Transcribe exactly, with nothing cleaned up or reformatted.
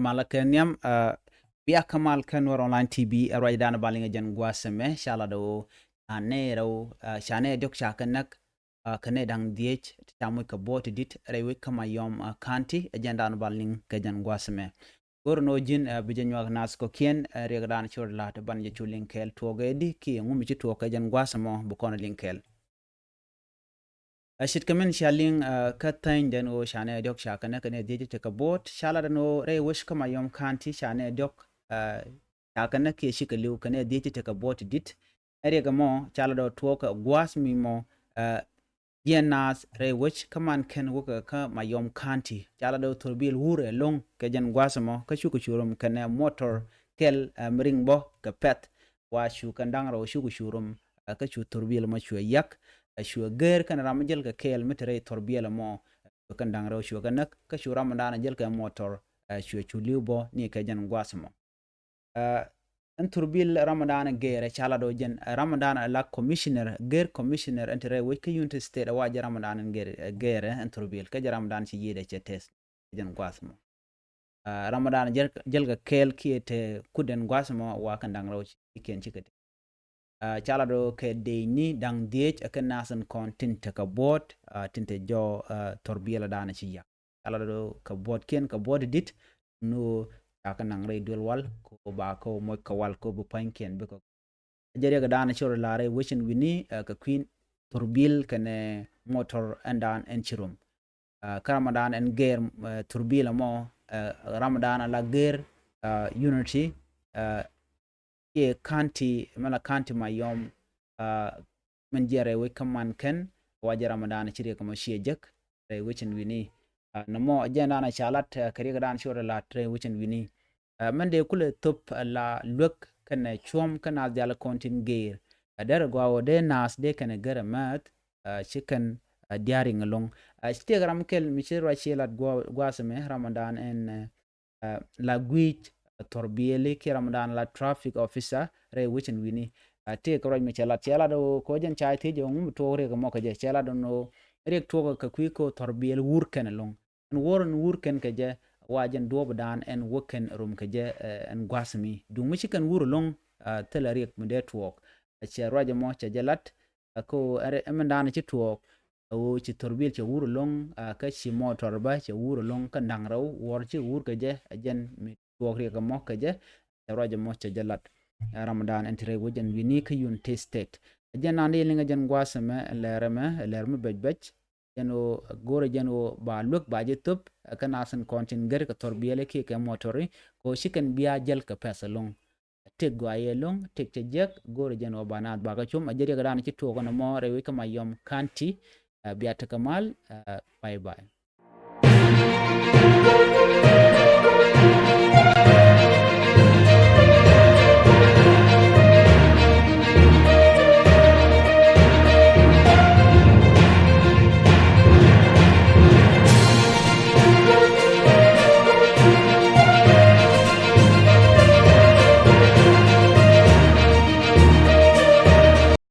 Malä kɛ nhiam, bia kä mal kä Nuɛr Online T V, ɛ ruacdan ba liŋ ɛ jɛn gua̱a̱th ɛmɛ, ca lat ɣöö ca nɛy rɛw, ca nɛy diɔ̱k ca kɛ näk, kɛ nɛy da̱ŋ dhieec ti ca moc kɛ buɔ̱ɔ̱t ti di̱t rɛy wec kä Mayom County, ɛ jɛn dan ba liŋ kɛ jɛn gua̱a̱th ɛmɛ. Go̱r ni ɣöö ji̱n bi jɛ nyuak naath kɔ̱kiɛn, riɛkdan ci rɔ la̱t ban jɛ cu liŋ kɛɛl tuɔɔk ɛ di kiɛ ŋu mi ci tuɔɔk kɛ jɛn gua̱a̱th ɛmɔ bi kɔn liŋ kɛɛl. Ɛ ce̱tkɛ min cia liŋ kä thäny den ɣöö ca nɛy diɔ̱k ca kɛ näk kɛ nɛy dhieec ti kɛ buɔ̱ɔ̱t, ca lat den ɣöö rɛy wec kä Mayom County ca nɛy diɔ̱k ca kɛ näk kiɛ cikɛ li̱w kɛ nɛy dhieec ti kɛ buɔ̱ɔ̱t ti di̱t. Ɛ riɛk ɛmɔ ca lat ɣöö tuɔɔk kɛ gua̱a̱th mi mɔ jiɛn naath rɛy wec kä man kɛn wä kɛ kä Mayom County, ca lat ɣöö thurbil wur ɛlɔ̱ŋ kɛ jɛn gua̱a̱th ɛmɔ kä cukɛ cu rum kɛnɛ motor kɛl mi riŋ bä kɛ pɛ̈th. Wa cu kɛn da̱ŋ rɛw cukɛ cu rum kä cu thurbil ɛmɔ cuɛ yak, cuɛ gër kɛn ram mi jäl kɛ kɛɛl mi te rɛy thurbil ɛmɔ, cuɛ kɛn da̱ŋ rɛw cuɛ kɛ näk kä cu ram mi dan jäl kɛ motor cuɛ cu li̱w bä ni kɛ jɛn gua̱a̱th ɛmɔ. Ɛn thurbil ram mi dan gɛɛrɛ ca lat ɣöö jɛn ram mi dan la commissioner, gër commissioner ɛn te rɛy wec kä Unity State, wa jɛ ram mi dan gɛɛrɛ ɛn thurbil kä jɛ ram mi dan ci yiëëdɛ cɛ tɛth jɛn gua̱a̱th ɛmɔ. Ram mi dan jäl kɛ kɛɛl kiɛ te kut ɛn gua̱a̱th ɛmɔ wa kɛn da̱ŋ rɛw ci kiɛn cikɛ te. Ca lat ɣöö kɛ dec ni da̱ŋ dhieec ɛ kɛ naath in kɔn tin te kɛ buɔ̱ɔ̱t, tin te jɔw thurbil ɛ dan ci yak. Ca lat ɣöö kɛ buɔ̱ɔ̱tkiɛn kɛ buɔ̱ɔ̱t ti di̱t, ni ɣöö ca kɛ naŋ rɛy duel wal ko ba kɛ moc kɛ wal ko bi pua̱nykiɛn bikɛ. Jɛ riɛk dan ci rɔ la̱r rɛy wec ɛn wi̱ni kɛ kui̱ thurbil kɛnɛ motor ɛn dan ɛn ci rum. Kä ram mi dan ɛn gɛɛr thurbil ɛmɔ, ram mi dan la gër Unity kiɛ county, mɛ la county Mayom, min jiɛn rɛy wec kä man kɛn, wa jɛ ram mi dan ci riɛk ɛmɔ ciɛ jek rɛy wec ɛn wi̱ni. Nɔmɔ jɛn dan ca lat kɛ riɛk dan ci rɔ la̱t rɛy wec ɛn wi̱ni. Min dee kulɛ thop la luek kɛnɛ cuɔ̱m kä naath diaal kɔn tin gër. Derɛ gɔaa ɣöö dee naath dee kɛnɛ gër ɛ määth, ci kɛn diaal riŋ ɛlɔ̱ŋ. Ci tëëk ram kɛl mi ci ruac ci lat gua̱a̱th ɛmɛ, ram mi dan ɛn la guic thurbiɛli kiɛ ram mi dan la traffic officer rɛy wec ɛn wi̱ni. Tëëk ruac mi cɛ lat, cɛ lat ɣöö kɛ jɛn ca thiec ɣöö ŋu mi tuɔɔk riɛk ɛmɔ kɛ jɛ, cɛ lat ɣöö riɛk tuɔɔk kɛ kui̱ ko thurbiɛli wur kɛn ɛlɔ̱ŋ. Ɛn wuɔr ɛn wur kɛn kɛ jɛ wa jɛn duɔ̱ɔ̱p dan ɛn wä kɛn rum kɛ jɛ ɛn gua̱a̱th mi. Duŋ mi ci kɛn wur ɛlɔ̱ŋ, thilɛ riɛk mi dee tuɔɔk. Cɛ ruac ɛmɔ cɛ jɛ lat kä ɛmɛn dan ci tuɔɔk ɣöö ci thurbil cɛ wur ɛlɔ̱ŋ, kä ci motor bä cɛ wur ɛlɔ̱ŋ kä da̱ŋ rɛw wuɔr ci wur kɛ jɛ, ɛ jɛn mi tuɔɔk riɛk ɛmɔ kɛ jɛ. Cɛ ruac ɛmɔ cɛ jɛ lat. Ram mi dan ɛn te rɛy wec ɛn wi̱ni kä Unity State. Ɛ jɛn dan di liŋ ɛ jɛn gua̱a̱th ɛmɛ, ɛ lɛr ɛmɛ, ɛ lɛr mi bɛc bɛc. Jɛn ɣöö go̱rɛ jɛn ɣöö ba luek ba jɛ thop kä naath in kɔn tin gër kɛ thurbiɛli kiɛ kɛ motori, kɛ ɣöö ci kɛn bia jäl kɛ pɛ̈th ɛlɔ̱ŋ. Tëk gɔaa yɛ ɛlɔ̱ŋ, tëk cɛ jiäk, go̱rɛ jɛn ɣöö ba naath ba kɛ com. A jɛ riɛk dan ci tuɔɔk ɛn ɛmɔ rɛy wec kä Mayom County. Bia tekɛ mal. Bye bye.